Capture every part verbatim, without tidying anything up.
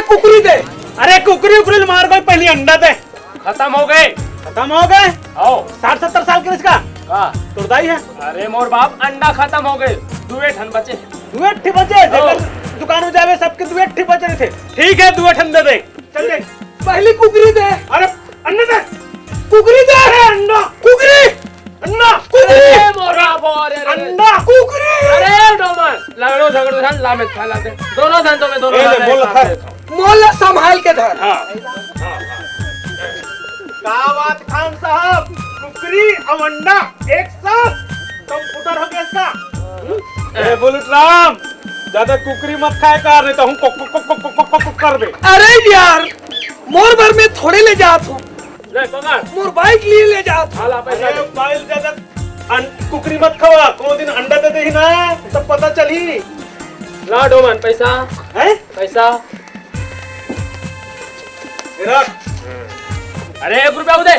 कुकरी दे। अरे कुकरी उकरी ल मार गए, पहली अंडा दे। खत्म हो गए। खत्म हो गए? आओ। साठ सत्तर साल के इसका? का? तोर दाई है। अरे मोर बाप, अंडा खत्म हो गए, दुए ठन बचे। दुए ठे बचे? आओ। जेकर दुकान में जावे, सबके दुए ठे बचे रहिथे। ठीक है, दुए ठन दे दे। चल दे। पहली कुकरी दे। अरे अंडा दे। कुकरी दे। अरे अंडा। कुकरी। अंडा। कुकरी। अरे मोर बाप, अरे, अरे, अरे। अंडा। कुकरी। अरे डोमन, लड़ो झगड़ो झन, ला में खा लाते। दोनों झन तो मैं दोनों ए, ले, ला बोल, एक खा। साथ देता हूँ। मोला संभाल के धर। हाँ। हाँ, हाँ। का बात खान साहब, कुकरी अउ अंडा एक साथ, कंप्यूटर हो गया इसका। ए, बुलेट राम, ज्यादा कुकरी मत खाए कर, नहीं तो हम को, को, को, को, को, को, को कर दे। अरे यार, मोर बर में थोड़े ले जात हूँ। ले, पकड़। मोर बाइक लिए ले जात हूँ। हाँ, ला पैसा अरे, दे। बाइक ज्यादा अन-, कुकरी मत खवा, कोनो दिन अंडा दे देही ना, तब पता चली। ला डोमन, पैसा। हैं? पैसा। ये रख। अरे, एक रुपया दे।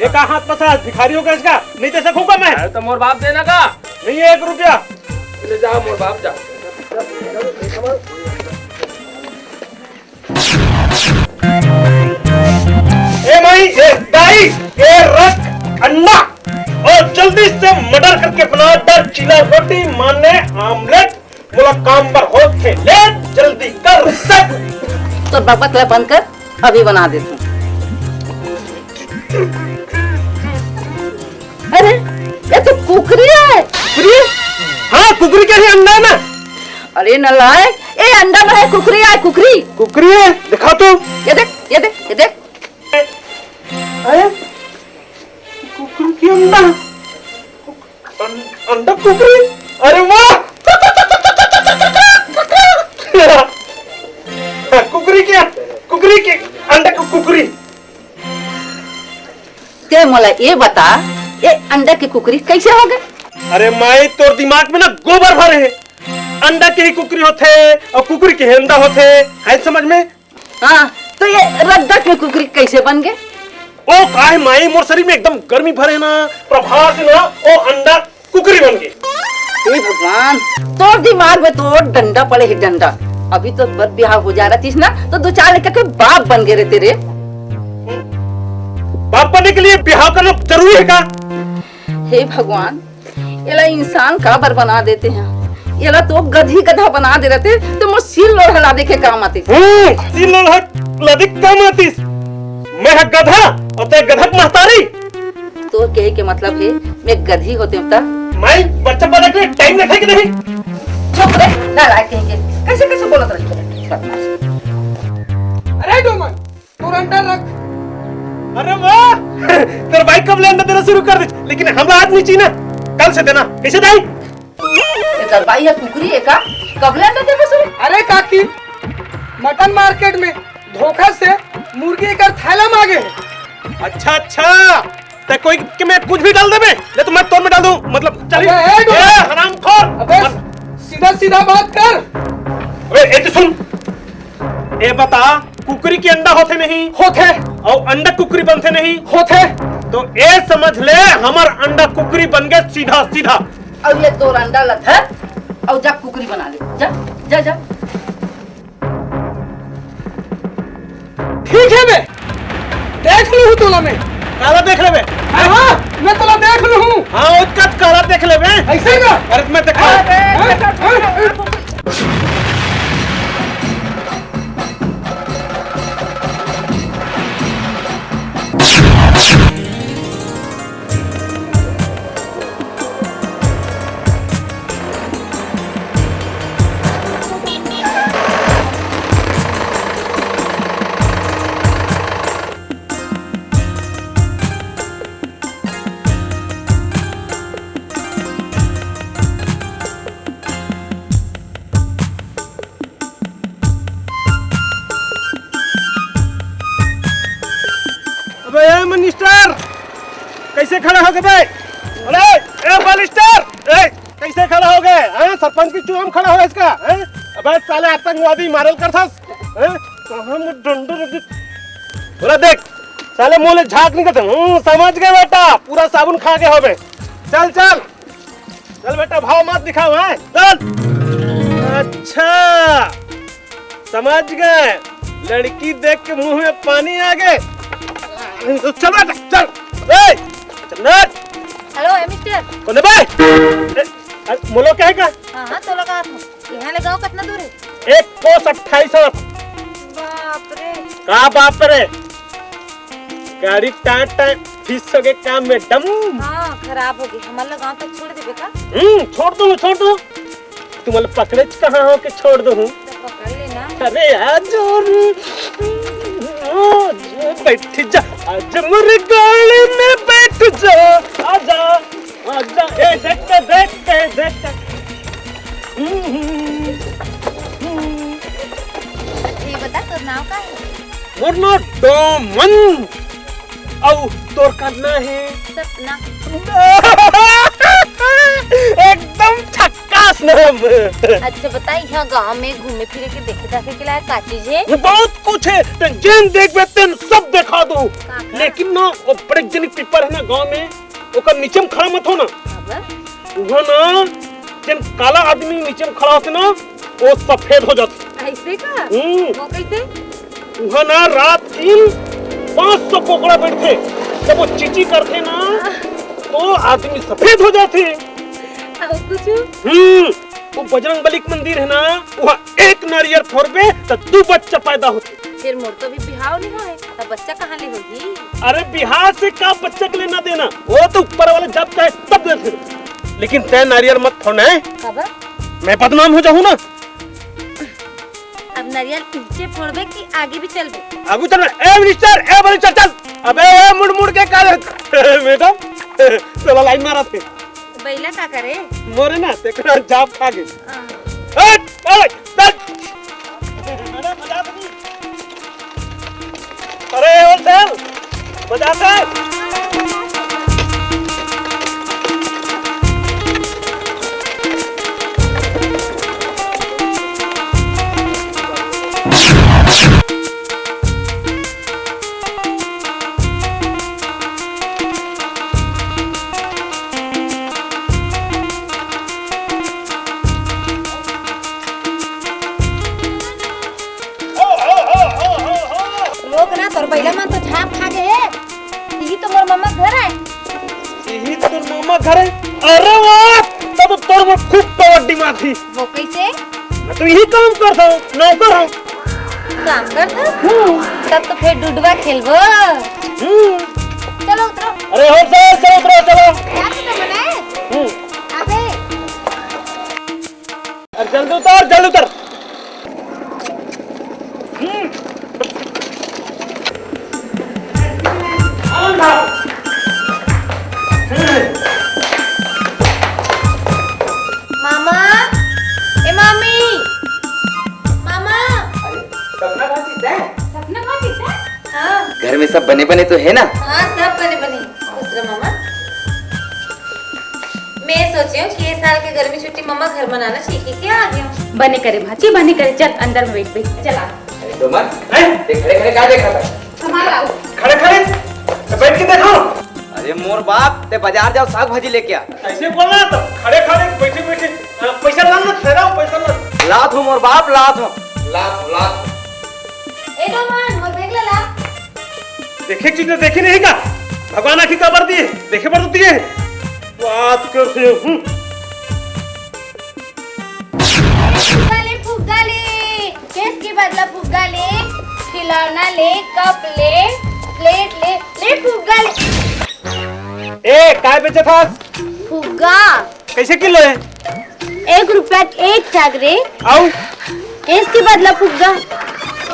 एक हाथ पसा, भिखारी हो गया इसका, नहीं दे सकूंगा मैं। अरे, तो मोर बाप देना का? नहीं है एक रुपया। ले जा, मोर बाप जा। ए माई, ए दाई, ए रख अंडा और जल्दी से मटर करके बना दर चीला रोटी माने आमलेट। मोला काम बर होत हे, ले जल्दी कर। तो बकबक ला बंद कर, अभी बना देती हूँ। अरे, ये तो कुकरी है। कुकरी? हाँ, कुकरी के ही अंडा है ना। अरे नलायक, ए अंडा नहीं है, कुकरी है, कुकरी। कुकरी है? दिखा तो। ये देख, ये देख, ये देख। अरे, कुकरी के अंडा। अं-, अंडा कुकरी? अरे वाह! कुकरी के, कुकरी के, अंडा कु-, कुकरी। ते मोला ये बता, ये अंडा के कुकरी कैसे हो गए? अरे माई, तोर दिमाग में ना गोबर भरे हे। अंडा के ही कुकरी होथे और कुकरी के ही अंडा होथे, है समझ में? हाँ, तो ये रद्दा के कुकरी कैसे बन गए? ओ काहे माई, मोर शरीर में एकदम गर्मी भरे ना, प्रभाव से ना, ओ अंडा कुकरी बन गए। हे भगवान, तोर दिमाग में तो डंडा पड़े है, डंडा। अभी तो बर बिहाव हो जा रहा थी ना, तो दो चार लड़का के बाप बन गए रहते रे। बाप बनने के लिए बिहाव करना जरूरी है का? हे भगवान, एला इंसान काबर बना देते हैं? एला तो गधी गधा बना दे रहते, तो मोर सिर लोढ़ा लादे के काम आते। हम्म, सिर लोढ़ा लादे के काम आतिस। मैं ह गधा, और ते गधा के महतारी। तोर कहे के मतलब है, मैं गधी होते त? मैं बच्चा पैदा करे टाइम रखे कि नहीं? चुप रे, नालायक कहीं के। कैसे, कैसे बोलत रही? अरे डोमन, तोर अंडा रख। अरे वाह, तेरे भाई कब ले अंडा देना शुरू कर दे, लेकिन हमला आज नहीं चीना, कल से देना। कैसे दाई? एकर बाई ह कुकरी हे का? कब ले अंडा देबे शुरू? अरे काकी, मटन मार्केट में धोखा से मुर्गी एकर थैला मांगे हे। अच्छा, अच्छा, ते कोई के में कुछ भी डाल देबे, ले तो मैं तोर में डाल दूं, मतलब, चल। अबे, ए, डोमन। ए, हरामखोर। अबे, सीधा सीधा बात कर। अबे, ए, तो सुन, ए बता, कुकरी के अंडा होथे नहीं? होथे। अउ अंडा कुकरी बनथे नहीं? होथे। तो ए समझ ले, हमर अंडा कुकरी बन गए सीधा सीधा। अउ ये तोर अंडा ला धर, अउ जा कुकरी बना ले। जा, जा, जा। ठीक है बे, देख लूँ तोला मैं। काला देख लेबे? हाँ, हाँ, मैं तोला देख लूँ। हाँ, उसका काला देख लेबे। ऐसे का? अरे मैं देखा। हाँ, हाँ, हाँ। अबे ए मिनिस्टर, कैसे खड़ा हो गए बे? अरे ए बालिस्टर, ए कैसे खड़ा हो गए? हैं, सरपंच के चुनाव में खड़ा हो इसका, हैं? अबे साले आतंकवादी मारल करथस, हैं? कहाँ में डंडो रख दे? बोला देख, साले मुँह ले झाग निकलते, हम्म, समझ गए बेटा, पूरा साबुन खा के होबे। चल चल, चल बेटा, भाव मत दिखाओ, हैं? चल। अच्छा, समझ गए। लड़की देख के मुंह में पानी आ गए। चल बेटा, चल। ए, चंदन। हेलो, ए मिस्टर। कौन है बे? ए, अरे, मोलो क्या है का? हाँ, हाँ, तोला का हाथ में। यहाँ ले गाँव कितना दूर है? एक कोस अट्ठाईस हाथ। बाप रे। का बाप रे? गाड़ी टाट टाट फिस हो गए का मैडम? हाँ, खराब हो गई। हमारे गाँव तक छोड़ देबे का? हम्म, छोड़ दूँ, छोड़ दूँ। तुम्हारे पकड़े कहाँ हो के छोड़ दूँ? तो पकड़ लेना। अरे यार, जोर। बैठ जा, आज मोर गाड़ी में बैठ जा, आजा। अच्छा, ए, देख के, देख के, देख के। हम्म, हम्म, हम्म। अच्छा, ये बता, तोर नाव का है? मोर नाव डोमन। अउ तोर का नाव है? सपना। एकदम झक्कास नाम। अच्छा, बता, यहाँ गांव में घूमे फिरे के, देखे दाखे के लायक का चीज है? वो बहुत कुछ है, तेन जेन देखबे, तेन सब देखा दो। का, का? लेकिन ना, वो बड़े जनी पीपर है ना गांव में, ओकर नीचे में खड़ा मत हो ना। काबर? उहाँ ना, जेन काला आदमी नीचे में खड़ा होथे ना, वो सफेद हो जाथे। ऐसे का? हम्म। वो कैसे? उहाँ ना रात दिन पाँच सौ कोकड़ा बैठथे, जब वो चींची करथे ना, तो आदमी सफेद हो जाथे। और कुछ? हम्म, वो बजरंग बली के मंदिर है ना, वहाँ एक नारियल फोड़बे तो दू बच्चा पैदा होथे। फिर मोर तो भी बिहाव नहीं होए, तब बच्चा कहाँ ले होगी? अरे बिहाव से का बच्चा के लेना देना, वो तो ऊपर वाले जब चाहे तब देथे। लेकिन तय नारियल मत फोड़ना है। काबर? मैं बदनाम हो जाऊँ ना। अब नारियल पीछे फोड़बे कि आगे भी चलबे? आगू चल, ए मिनिस्टर, ए मिनिस्टर चल। अबे ए मुड़ मुड़ के का देख? मैडम, चला लाइन मारा थे। बैला का करे? मोरे ना, तेकरा जाप खा गे। हाँ। हट, हट, हट। अरे, मजाक नहीं। अरे, ओ सर, मजाक है। रोक ना, तोर बैला मन तो झाप खा गे हे। इही तो मोर मम्मा घर आय। इही तोर मम्मा घर आय? अरे वाह, तब तो तोर में खूब पावर दिमाग थी। वो कैसे? मैं तो यही काम करता हूँ, नौकर हूँ। काम करता? हम्म। तब तो फिर डुडवा खेलबो। हम्म। चलो उतरो। अरे हो सर, चलो उतरो, चलो। क्या तो मना है? हम्म। अबे। अरे जल्दी उतर, जल्दी उतर। हम्म। मामा, ए मामी, मामा। अरे, सपना कहाँ चीज है? सपना कहाँ चीज है? हाँ। घर में सब बने बने तो है ना? हाँ, सब बने बने। खुश रहो मामा। मैं सोचे हूँ कि ये साल के गर्मी छुट्टी मम्मा घर मनाना चाहिए, क्या आ गया? बने करे भाची, बने करे, चल अंदर में बैठ, बैठ, चल आ। अरे डोमन, हैं? ते खड़े खड़े का देखा था? हमारा आओ। खड़े खड़े? तो बैठ के देखो। अरे मोर बाप, ते बाजार जाओ, साग भाजी लेके आ। ऐसे बोलना तो खड़े खड़े, बैठे बैठे, अ, पैसा लाना, ठहराओ, पैसा ला। लात हूँ मोर बाप, लात हूँ। लात हूँ, लात हूँ। ए डोमन, मोर बैग ला ला। देखे चीज तो देखी नहीं का? भगवान आँखी काबर दिए, देखे बर तो दिए। बात करते हो, हम्म। फुग्गा ले, फुग्गा ले, केस के बदला फुग्गा ले, खिलौना ले, कप ले, प्लेट ले, ले फुग्गा ले। ए, काय बेचत हस? फुग्गा। कैसे किलो है? एक रुपया के एक ठग रे। आऊ? एस के बदला फुग्गा।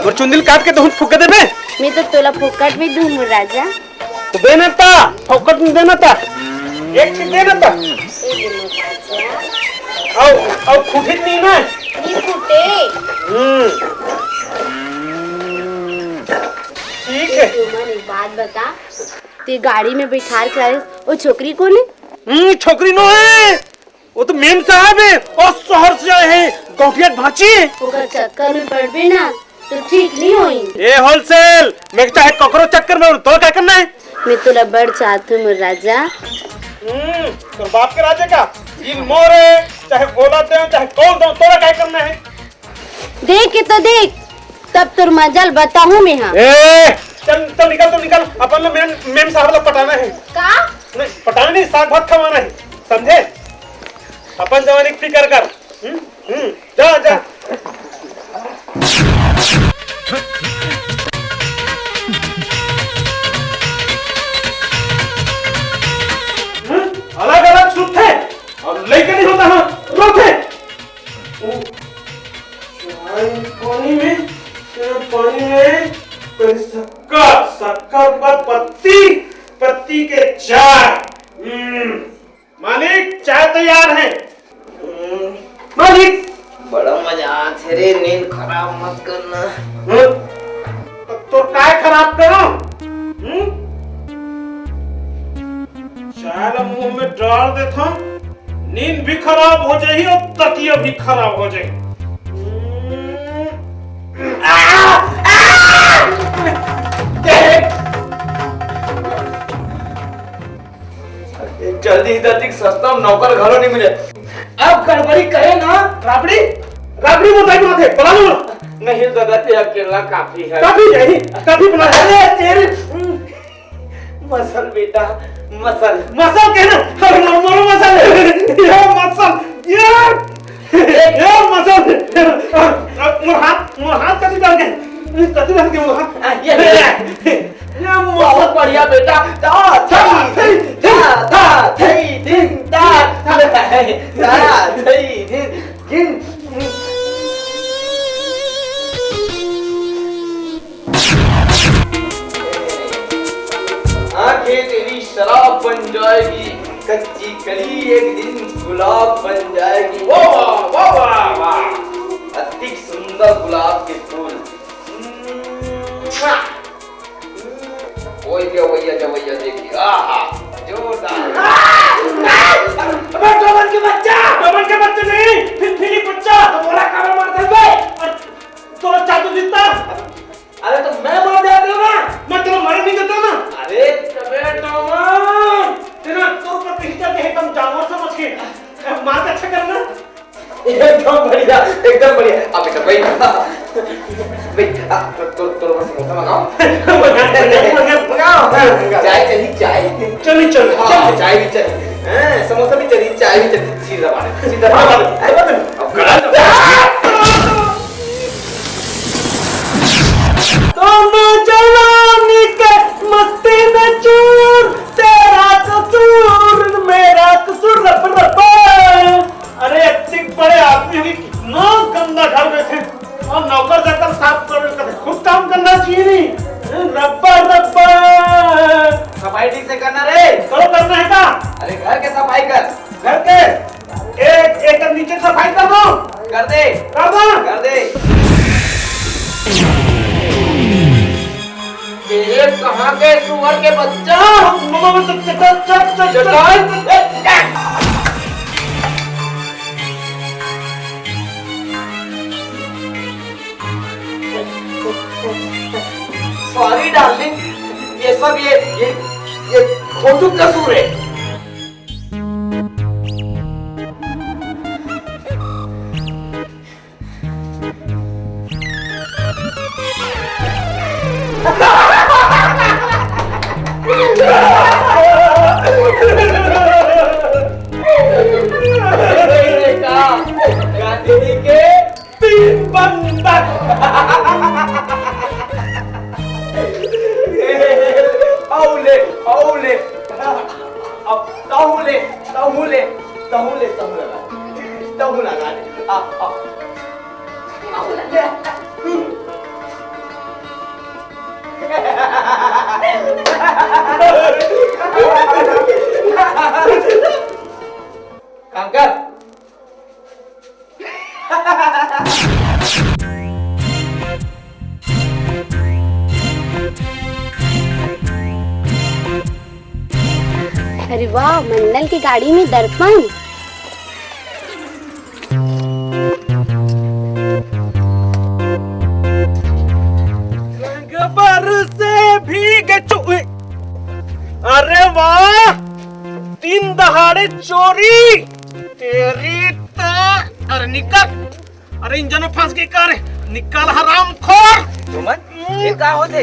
मोर चुंदिल काट के तहूँ फुग्गा देबे? मैं तो तोला फोकट में दूँ मोर राजा। तो दे ना ता, फोकट में दे ना ता। एक चीज दे ना ता। आऊ, आऊ फूटे नहीं ना? नहीं फूटे। हम्म। ठीक है। एक बात बता, ते गाड़ी में बैठार के आए, वो छोकरी कौन है? हम्म, छोकरी नो है। वो तो मेम साहब है और शहर से आए हैं, गौटिया भाची है। ओकर चक्कर में पड़बे ना, तो ठीक नहीं होई। ए होलसेल, मैं चाहे ककरो चक्कर में, तो क्या करना है? मैं तोला बड़ चाहत हूँ, मोर राजा। हम्म, तोर बाप के राजा का? इन मोरे, चाहे ओला दे, चाहे कौन दो, तोरा क्या करना है? देख के तो देख, तब तोर मजा ल बताहूं मैं हा। ए, चल, चल निकल, तू निकल। अपन ल मेम, मेम साहब ला पटाना हे। का? नहीं, पटाना नहीं, साग भात खवाना हे, समझे? अपन जवानी के फिकर कर। हम्म, हम्म, जा, जा। हम्म, अलग-अलग सुतथे अउ लइका नहीं होता, हाँ, रोथे। ओ, चाय पानी में, चाय पानी में, पहले शक्कर, शक्कर पर पत्ती, पत्ती के चाय। हम्म, मालिक, चाय तैयार है। हम्म, मालिक। बड़ा मजा आथे रे, नींद खराब मत करना। हम्म? तो तोर काय खराब करो? हम्म? चाय ला मुंह में डाल देथो, नींद भी खराब हो जाही अउ तकिया भी खराब हो जाही। जल्दी इधर देख, सस्ता में नौकर घलो नहीं मिले। अब गड़बड़ी करे ना। राबड़ी, राबड़ी मोर दाई बनाथे, बला लो। नहीं दादा, ते अकेला काफी है। काफी नहीं, काफी बना। अरे तेरी मसल बेटा, मसल। मसल कहना, अरे मोर, मोर मसल। ये मसल, ये, ये मसल। मोर हाथ, मोर हाथ कति डाल के, कति डाल के मोर हाथ। आ, ये, ये, ये मसल। बहुत बढ़िया बेटा। ता, ता, थई, थई, ता, ता, थई, दिन, ता, ता, ता, थई, दिन, दिन। आंखें तेरी शराब बन जाएगी, कच्ची कली एक दिन गुलाब बन जाएगी। वाह, वाह, वाह, वाह, वाह। अति सुंदर गुलाब के फूल। ओए गवैया, जवैया देखी। आहा, जोरदार। अबे डोमन के बच्चा, डोमन के बच्चा नहीं, फिर फिली बच्चा। तो मोला काबर मार दे बे? और तोरा जादू दिखता? अरे तो मैं मर जाता ना, मैं तेरा मर नहीं देता ना। अरे अबे डोमन, तेरा तोर पर कहीं जाते हैं, एकदम जानवर समझ के। मार के अच्छा करना। एकदम बढ़िया, एकदम बढ़िया। अब बेटा बैठ, बैठ। आ, तो, तो, तो बस समोसा मंगाओ। मंगा, मंगा, मंगा, मंगाओ। हाँ, मंगा। चाय चाहिए, चाय। चलिए, चलिए, हाँ, चलिए। चाय भी चाहिए। हाँ, समोसा भी चाहिए, चाय भी चाहिए। सीधा बात, सीधा बात। अब गलत। तो मैं जवानी के मस्ती में चूर, तेरा कसूर, मेरा कसूर, रब, रब। अरे, इतने बड़े आदमी हमें कितना गंदा घर में थे और नौकर जाकर साफ कर रहे थे। खुद काम करना चाहिए नहीं। रब्बा, रब्बा। सफाई ठीक से करना रे। करो, करना है का? अरे, घर के सफाई कर। घर के? एक, एक नीचे सफाई कर दो। कर दे। कर दो। कर दे। ये कहाँ के सुअर के बच्चा? चटाई। सॉरी डार्लिंग, ये सब ये, ये, ये खोटू कसूर है। गांधी जी के तीन बंदर। औले, औले। अब तहु ले, तहु ले, तहु ले, तहु लगा दे। तहु लगा दे। आ, आ। काम कर। अरे वाह, मंडल की गाड़ी में दर्पण। रंग बरसे भीगे चु-, अरे वाह, दिन दहाड़े चोरी, तेरी तो, अरे निकल। अरे इंजन में फंस गई कार। निकल हरामखोर। डोमन, ये का होथे?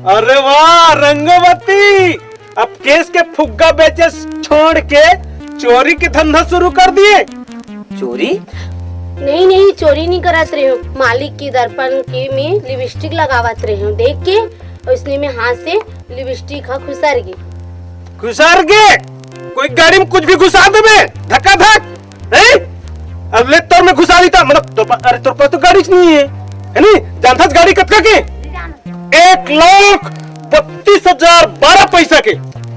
अरे वाह रंगवती, अब केस के फुग्गा बेचे छोड़ के चोरी के धंधा शुरू कर दिए। चोरी? नहीं नहीं, चोरी नहीं करत रहे हूँ। मालिक की दर्पण के में लिपस्टिक लगावत रहे हूँ, देख के उसने में हाथ से लिपस्टिक हा खुसर गे। खुसर गे? कोई गाड़ी में कुछ भी घुसा देबे धक्का धक, हैं? अब ले तोर में घुसा देता, मतलब तोर पा-, अरे तोर पास तो गाड़ी नहीं है, है नहीं? जानता गाड़ी कतका के? एक लाख बत्तीस हजार बारह पैसा के।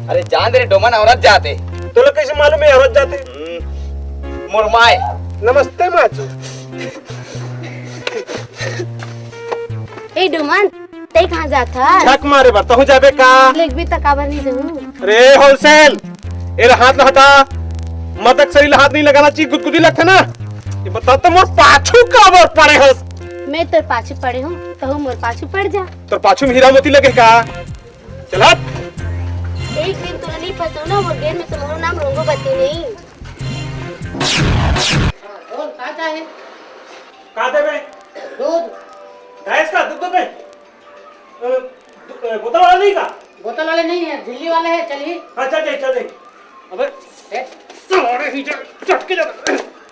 अरे जान दे रे डोमन, औरत जाते। तोला कैसे मालूम है औरत जाते? हम्म, मोर माय। नमस्ते माँ जी। ए डोमन, तै कहाँ जात हस? झक मारे बर, तहूँ जाबे का? लेगबे त काबर नहीं जाऊँ? अरे होलसेल, एला हाथ ला हटा। मदक सरी ला हाथ नहीं लगाना चाहिए, गुदगुदी लगथे ना। ये बता तो मोर पाछू काबर पड़े हस? मैं तोर पाछू पड़े हूँ, तहूँ मोर पाछू पड़ जा। तोर पाछू में हीरा मोती लगे का? चल हट। एक दिन तोला नहीं फंसाऊँ ना, वो दिन में तुम्हारा नाम रोंगो बत्ती नहीं। बोल, का चाहे? का देबे? दूध। भैंस का दूध देबे? अ, दु-, अ, बोतल वाला नहीं का? बोतल वाले नहीं है, झिल्ली वाले है, चलिए। हाँ, चल जाए, चल जाए। अबे, ए। सारे ही जा, चटके जा,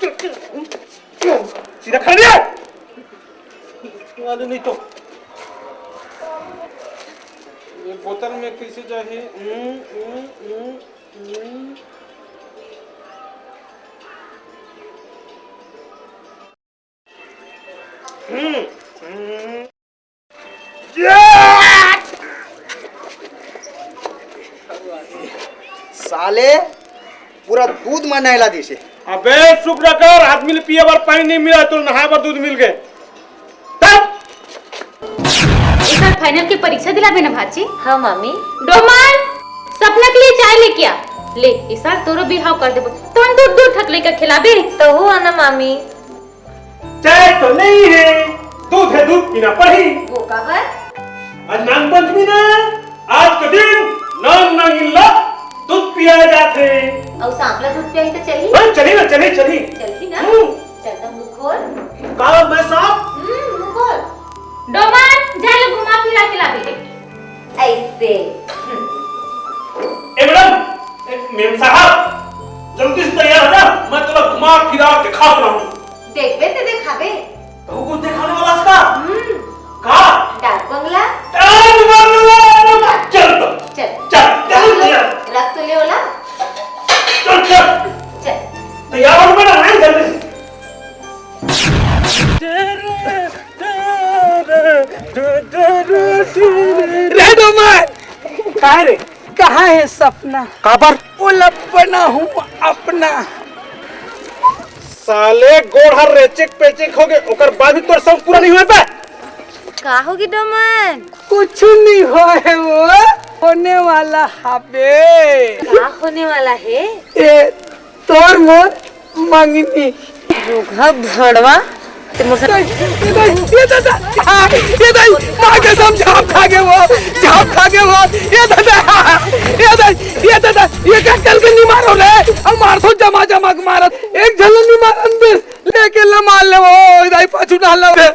चटके जा। सीधा खा लिया। वाले नहीं तो। ये बोतल में कैसे जाए? हम्म, हम्म, हम्म, हम्म। हम्म, हम्म। साले पूरा दूध म नहला दिसे। अबे शुक्र कर, आदमी ले पिए बर पानी नहीं मिला, तो नहाए बर दूध मिल गए। तब एक साल फाइनल के परीक्षा दिलाबे ना भाची? हाँ मामी। डोमन, सपना के लिए चाय लेके आ। ले, इस साल तोरो बिहाव कर देबो। तहन दूध दूध ठक लेकर खिलाबे। तहू आना मामी। चाय तो नहीं है, दूध है, दूध पीना पड़ी। वो काबर? आज नाग पंचमी ना, आज के दिन नाग नागिन ला दूध पियाए जाथे। अउ सांप ला दूध पियाही तो चलही? हाँ, चलही ना, चलही, चलही। चलही ना? हम्म। चल तो मुँह खोल। का मैं सांप? हम्म, मुँह खोल। डोमन, जा ले घुमा फिरा के लाबे। ऐसे। ए मैडम, ए मेम साहब, जल्दी से तैयार हो जा, मैं तोला घुमा फिरा के दिखा रहा हूँ। देखबे ते देखाबे। तो कुछ दिखाने वाला इसका? हम्म। का? डाक बंगला। डाक बंगला, चल तो। चल। चल, जल्दी तैयार। रख तो ले ओला। चल, चल। चल। तैयार हो मैडम, आए जल्दी से। रे डोमन! काय रे? कहाँ है सपना? काबर? वो लपना हूँ अपना। साले गोड़ हर रेचिक पेचिक हो गए, ओकर बाद भी तोर शौक पूरा नहीं हुआ बे? का होगी डोमन? कुछ नहीं हुआ है वो, होने वाला हबे। का होने वाला है? ए, तोर मोर मंगनी। रोगहा भड़वा, ते मोर से ये दाई, ये दाई, ये दादा, ये दाई, माँ कसम झाप खा गए वो, झाप खा गए वो, ये दादा, ये दाई, ये दादा, ये का चल के नहीं मारो रे, हम मार सो जमा जमा के मारत, एक झन नहीं मारन दे, लेके ले मार ले वो, ये दाई पाछू डाल ले।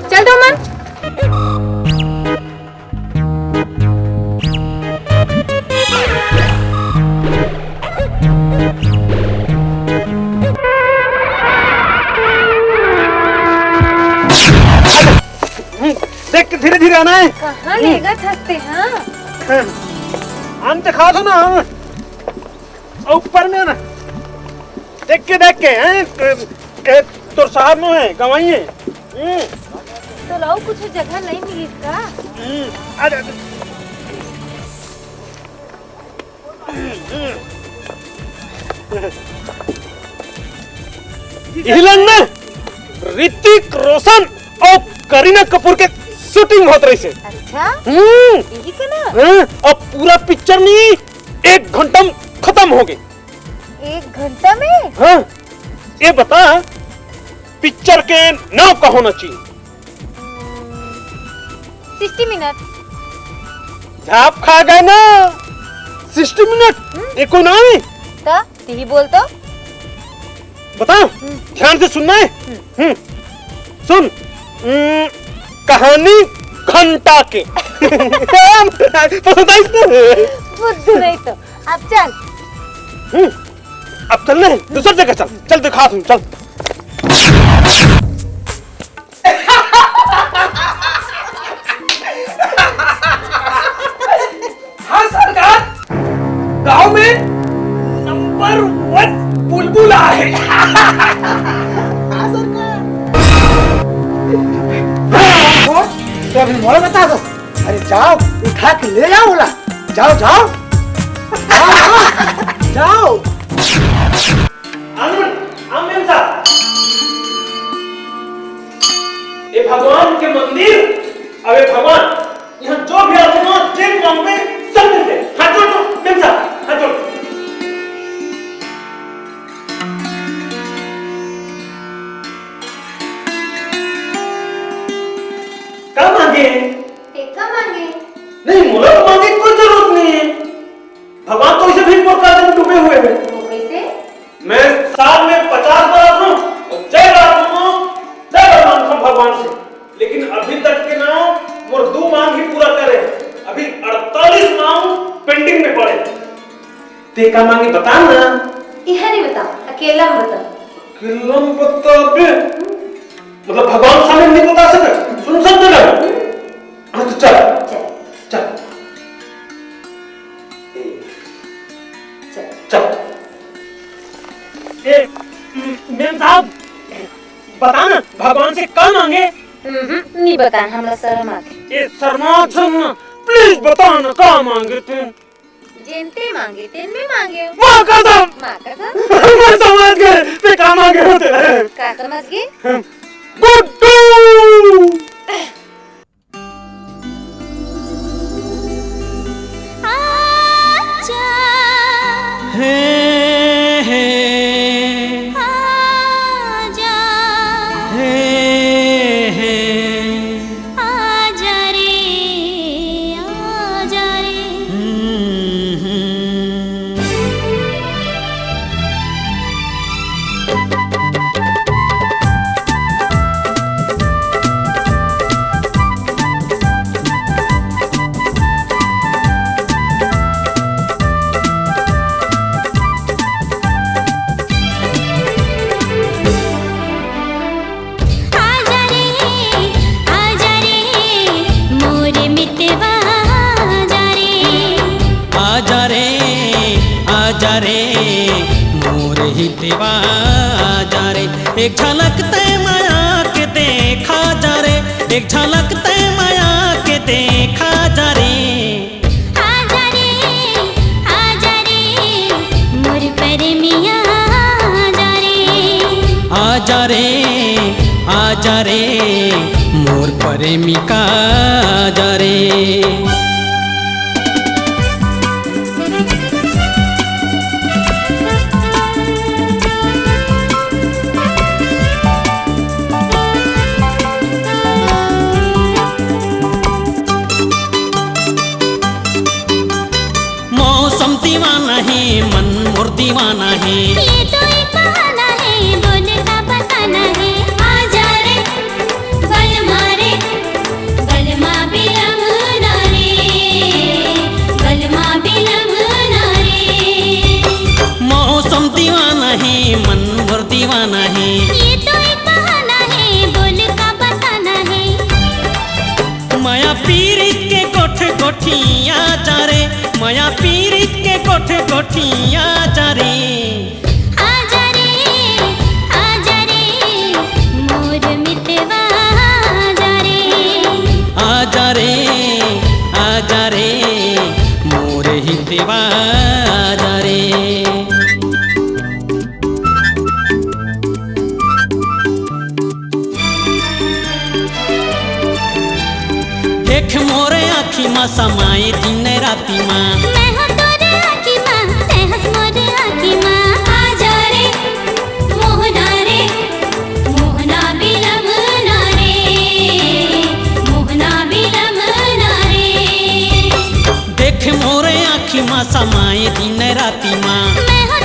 चल दो मन। देख के धीरे धीरे आना है। कहाँ लेगा थकते, हाँ? आन दिखा दो ना, हाँ। और ऊपर में ना, देख के, देख के, हैं? ए, तोर साहब में है, गवाही है। हम्म। तो लाओ, कुछ जगह नहीं मिली इसका। हम्म, आ जा, आ जा। हम्म, हम्म। इही लन में ऋतिक रोशन और करीना कपूर के शूटिंग होत रहिसे। अच्छा? हम्म। यही का ना? हाँ, अब पूरा पिक्चर नहीं, एक घंटा में खत्म हो गए। एक घंटा में? हाँ, ये बता, पिक्चर के नाम का होना चाहिए? Sixty minute. झाप खा गए ना, सिक्सटी मिनट। हम्म। एको नाम है? त तिही बोल तो। बता, ध्यान से सुनना है। हम्म, सुन। हम्म, कहानी घंटा के। पसंद आई तो? बुद्धू नहीं तो। अब चल। हम्म, अब चलना है, दूसर जगह चल। चल, दिखा तुम, चल। हाँ सरकार, गांव में नंबर वन बुलबुल आहे। हाँ सरकार। तो अभी मोला बता दो। अरे जाओ, उठा के ले जाओ ओला। जाओ, जाओ। जाओ, जाओ। आनंद, आनंद साहब। ए भगवान के मंदिर, अबे भगवान, यहाँ जो भी आदमी हो, जेन मांगबे, सब मिलथे। हाथ जोड़ दो, मेम साहब, हाथ जोड़। का मांगे? टेका मांगे। नहीं, मोला तो मांगे कोई जरूरत नहीं है। भगवान तो इसे भी मोर कर्ज में डूबे हुए हैं। वो कैसे? मैं साल में पचास बार आथों और जय राम मांगथों, जय राम मांगथों भगवान से, लेकिन अभी तक के ना मोर दू मांग ही पूरा करे। अभी अड़तालीस मांग pending में पड़े। ते का मांगे बता ना। इहा नहीं बता, अकेला में बता। अकेला में बता बे। मतलब भगवान सामने नहीं बता सके, सुन सकते ना। हाँ, तो चल। चल। चल। ए, चल। चल। ए, म-, मेम साहब, बता ना, भगवान से का मांगे? हम्म, नहीं बता, हमरा शर्म आथे। ए, शर्मा झन ना, please बता ना, का मांगे तू? जेन ते मांगे, तेन मैं मांगे। माँ कसम! माँ कसम! मैं समझ गए, ते का मांगे होते हैं। का समझ गए? गुड्डू! आजा। हे, हे। आजा। हे, हे। आजा रे, आजा रे। हम्म, हम्म। आजा रे, आजा रे, मोर मितवा आजा रे। आजा रे, आजा रे, मोर हितवा आजा रे। एक झलक तै मया के देखा जा रे, एक झलक तै मया के देखा जा रे। आजा रे, आजा रे, मोर परमिया आजा रे। आजा रे, आजा रे, मोर प्रेमिका आजा रे। मौसम दीवाना है, मन मोर दीवाना है। ये तो एक बहाना है, बोल का बताना है। आजा रे, बलमा रे, बलमा बिलमना रे, बलमा बिलमना रे। मौसम दीवाना है, मन मोर दीवाना है। ये तो एक बहाना है, बोल का बताना है। मया पीरित के गोठ गोठिया जा रे, मया पीरित के गोठ गोठिया जा रे। आजा रे, आजा रे, मोर मितवा आजा रे। आजा रे, आजा रे, मोर हितवा आजा रे। देख मोरे आँखी मा समाए दिन राती मा। मैं हो तोरे आँखी मा, तै हस मोरे आँखी मा। आजा रे, मोहना रे, मोहना बिलमना रे, मोहना बिलमना रे। देख मोरे आँखी मा समाए दिन राती मा। मैं हो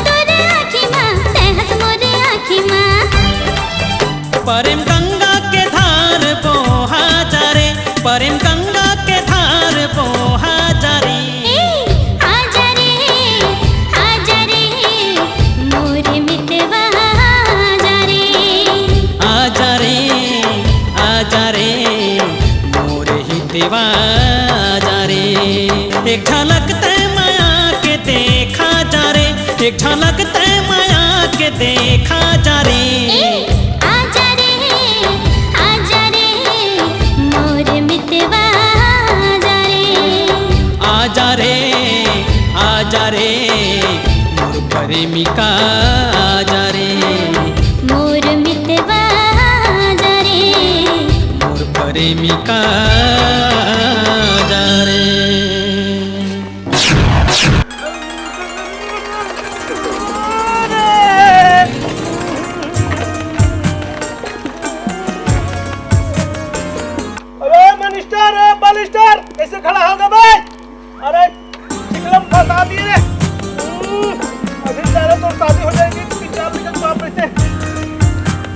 आजा रे, एक झलक तै माया के देखा जा रे, एक झलक तै माया के देखा जा रे। ए, आजा रे, आजा रे, मोर मितवा, आजा रे। आजा रे, आजा रे, मोर प्रेमिका, आजा रे। मोर मितवा, आजा रे। मोर प्रेमिका, आजा रे। अरे मनिस्टर, अरे बलिस्टर, कैसे खड़ा होगा बे? अरे चिखलम फंसा दिए रे। हम्म, अभी साले तो शादी हो जाएगी, तीन चार दिन बाद पैसे।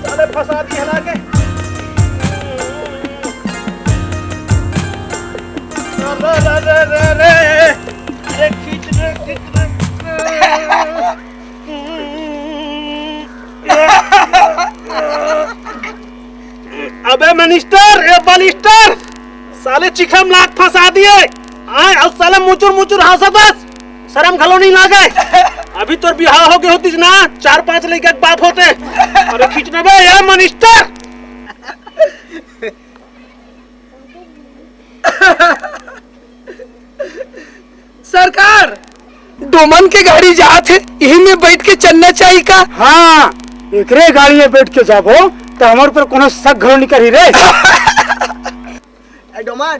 साले फंसा दिए हला के। अरे, अरे, अरे, अरे, अरे, खींच रे, खींच रे। अबे मनिस्टर, ए बलिस्टर, साले चिखम लात फंसा दिए। आय, अउ साले मुचुर मुचुर हंसत हस। शरम घलो नहीं लागे। अभी तोर बिहाव हो गए होतिस ना, चार पांच लइका के बाप होते। अरे खींच ना बे, ए मनिस्टर। सरकार, डोमन के गाड़ी जात हे, इही में बैठ के चलना चाहिए का? हाँ, एकरे गाड़ी में बैठ के जाबो, त हमर ऊपर कोनो शक घलो नहीं करही रे। ए डोमन,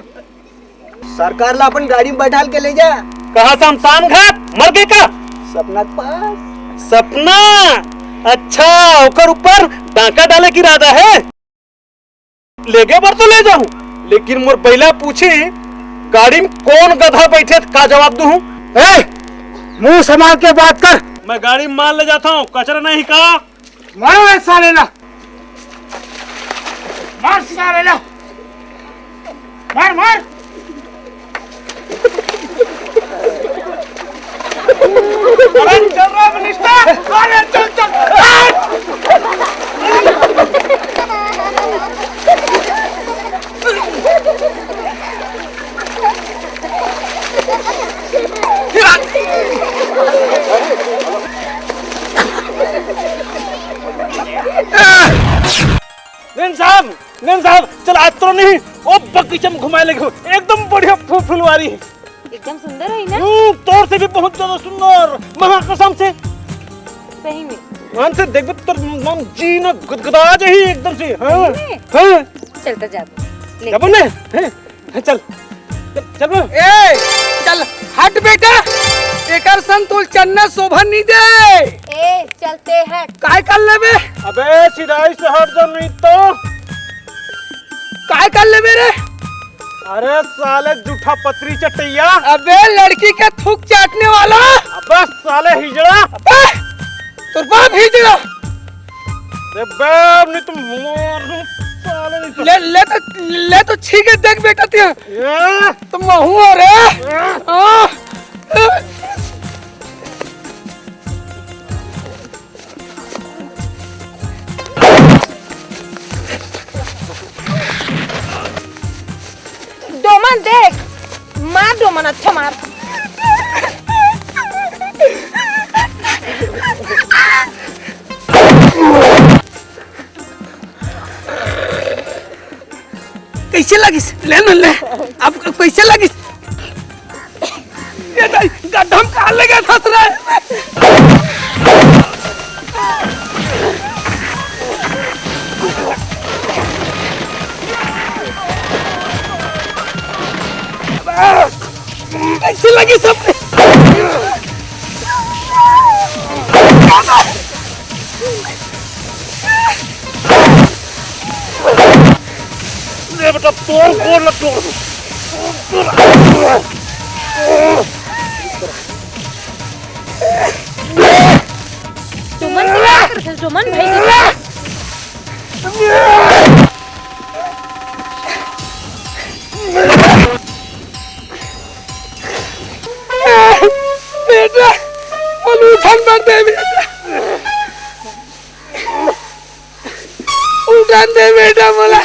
सरकार ला अपन गाड़ी में बैठाल के ले जा। कहाँ शमशान घाट? मर गए का? सपना के पास। सपना? अच्छा, ओकर ऊपर डाका डाले के इरादा हे? लेगे बर तो ले जाहूं, लेकिन मोर बइला पूछी, गाड़ी में कौन गधा बैठे, त का जवाब दूं? ए, मुंह संभाल के बात कर। मैं गाड़ी में माल ले जाता हूँ, कचरा नहीं का? मारो ए साले ला, मार साले ला, मार, मार। अरे चल रहा मिनिस्टर, अरे चल, चल। मेम साहब, मेम साहब, चल आज तो नहीं, ओ बगीचा में घुमाए लगे हो, एकदम बढ़िया फू-, फुलवारी है। एकदम सुंदर है ना? हम्म, तोर से भी बहुत ज्यादा सुंदर, महाकसम से। सही में? मान से देखबे तोर मन जी ना गुदगुदा जाही एकदम से। हाँ, सही में? हाँ। चल तो जाबो। ले। जाबो ने? हैं? हैं, चल। चल, चल बे। ए, चल, हट बेटा। एकर संग तोल चन्ना शोभा नहीं दे। ए, चलते हट। काय कर लेबे? अबे, सिधाई से हट जा नहीं तो। काय कर लेबे रे? अरे साले जूठा पतरी चटैया। अबे लड़की के थूक चाटने वाला। अबे साले हिजड़ा। अबे तोर बाप हिजड़ा। अबे नहीं तो मार दूं साले नहीं तो। ले, ले तो, ले तो छीके देख बेटा तिया। ये। तो महू रे। ये। हाँ। डोमन देख, मार डोमन, अच्छा मार। कैसे लगिस? ले न ले। अब कैसे लगिस? ये दाई, गड्ढा में कहाँ ले गया था रे? कैसे लगिस? ले बेटा, तोर गोड़ ल तोड़ दूं। डोमन, का करत हस, डोमन भाई? बेटा, मोला उठन बर दे बेटा, उठन दे बेटा मोला।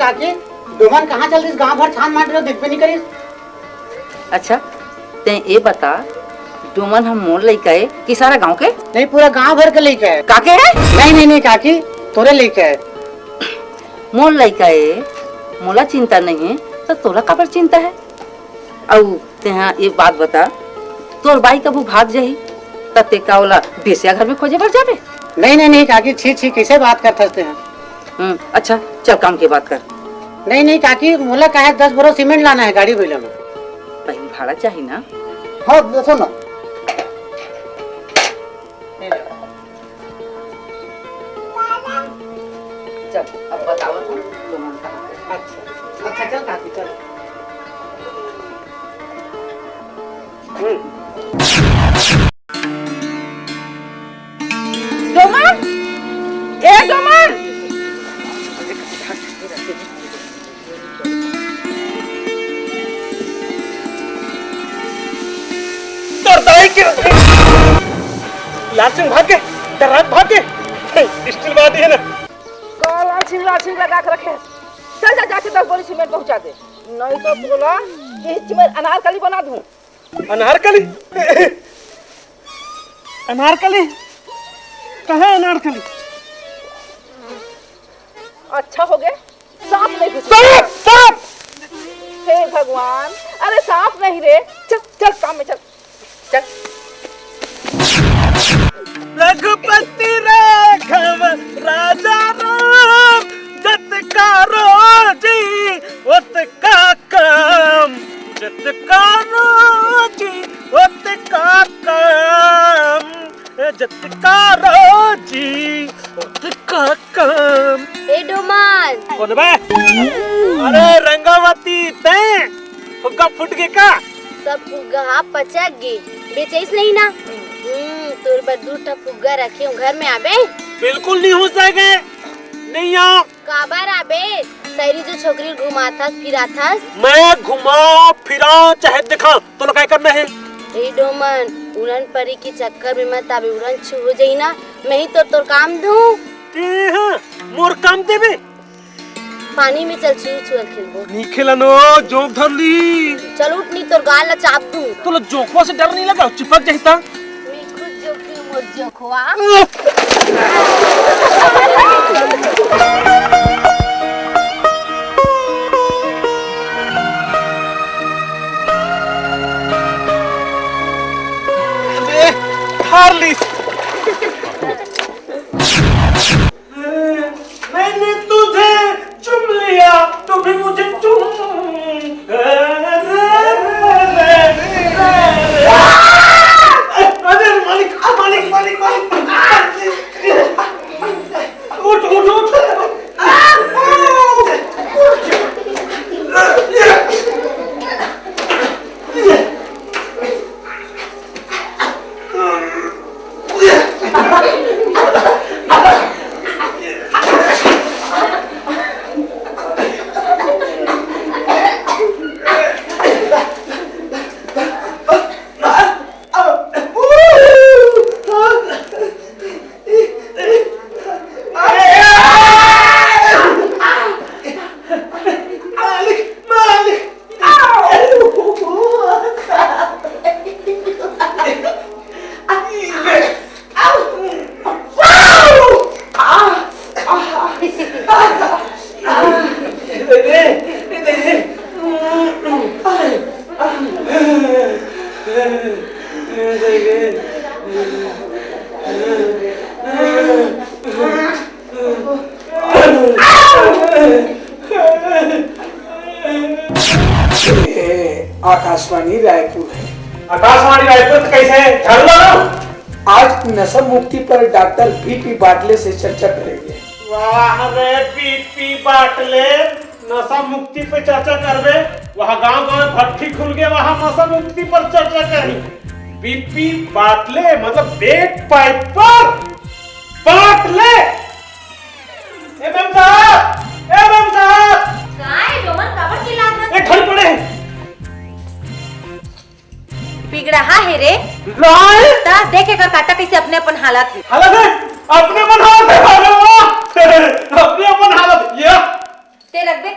काकी, डोमन कहाँ चल दिस? गांव भर छान मार डरे, दिखबे नहीं करिस। अच्छा, तैं ये बता, डोमन हम मोर लइका ए कि सारा गांव के? नहीं, पूरा गांव भर के लइका है। काके है? नहीं, नहीं, नहीं काकी, तोरे लइका है। मोर लइका ए, मोला चिंता नहीं है, तो तोला काबर चिंता है? अउ तेहा ये बात बता, तोर बाई कभू भाग जाही, त ते का ओला बेस्या घर में खोजे बर जाबे? नहीं, नहीं, नहीं काकी, छी, छी, कैसे बात करथस तेहा? हम्म, अच्छा, चल काम के बात कर। नहीं, नहीं काकी, मोला का है, दस बोरा सीमेंट लाना है गाड़ी बइला में। पहली भाड़ा चाही ना? हाँ, देखो ना। चल, अब बताओ तुम, तुम कहाँ पे? अच्छा, अच्छा, चल काकी, चल। हम्म। डोमन, ए डोमन। तोर दाई के लाल सिंह भाग के, डरात भाग के, स्टील बांधी है ना। का लाल सिंह, लाल सिंह लगा के रखे? चल जा, जाके दस बोरी सीमेंट पहुंचा दे, नहीं तो तोला ये चिमर अनारकली बना दूं। अनारकली? अनारकली? कहाँ है अनारकली? अच्छा हो गए, सांप नहीं घुसे। सांप, सांप! हे भगवान, अरे सांप नहीं रे, चल, चल काम में चल, चल। रघुपति राघव राजा राम, जतका रोजी ओतका काम, जतका रोजी ओतका काम। ए, जतका रोजी, ओतका काम। ए डोमन। कौन बे? अरे रंगावती, तैं फुग्गा फूट गे का? सब फुग्गा हा पचक गे, बेचइस नहीं ना। हम्म, तोर बर दू ठा फुग्गा रखे हूँ, घर में आबे? बिल्कुल नहीं हो सके, नहीं आओ। काबर आबे? सैरी जो छोकरी घुमाथस, फिराथस। मैं घुमा फिरा चाहे दिखा, तोला काय करना है? ए डोमन, उड़न परी के चक्कर में मत आबे, उड़न छू हो जाई ना, मैं ही तो तोर काम दूं। ए हाँ, मोर काम देबे? पानी में चल, छुआ छुआ खेलबो। नी खेलनो, जोंक धर ली। चल उठ, नी तोर गाल ला चाप दूं। तोला जोंकवा से डर नहीं लगा, चिपक जाही ता। मैं खुद जोंक दूं, मोर जोंकवा। अबे, हार ली। मैंने तुझे चुम लिया, तू भी मुझे चुम। अरे मालिक, मालिक, मालिक, मालिक। उठ, उठ, उठ। ये आकाशवाणी रायपुर है। आकाशवाणी रायपुर तो कैसे है? झाड़ू लगा। आज नशा मुक्ति पर डॉक्टर बीपी बाटले से चर्चा करेंगे। वाह रे बीपी बाटले, नशा मुक्ति पे चर्चा करबे। वहाँ गांव गांव भट्ठी खुल गए, वहाँ नशा मुक्ति पर चर्चा करी। बीपी बाटले मतलब बेट पाइपर बाटले। ए मेम साहब, ए मेम साहब। काय डोमन काबर चिल्लात हस? ए, ठंड पड़े। बिगड़हा हे रे। बिगड़हा हे? ता देख एकर काटा कैसे अपने अपन हालत हे। हालत हे? अपने अपन हालत हे, अरे वाह। अपने अपन हालत, ये। ते रखबे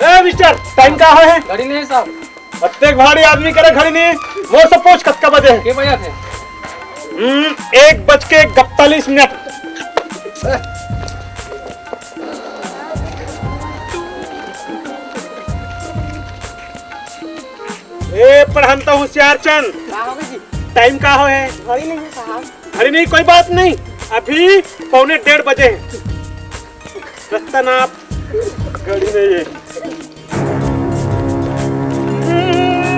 ए मिस्टर, टाइम का होय हे? घड़ी नहीं साहब। अतेक भारी आदमी करा घड़ी नहीं। मोर से पूछ, कतका बजे हे? के बजे थे? हम्म, एक बज के इकतालीस मिनट। ए पढ़ंता होशियार चंद, का हो गया जी? टाइम का होय हे? घड़ी नहीं है साहब। घड़ी नहीं, कोई बात नहीं, अभी पौने डेढ़ बजे हे। रस्ता नाप, घड़ी नहीं है।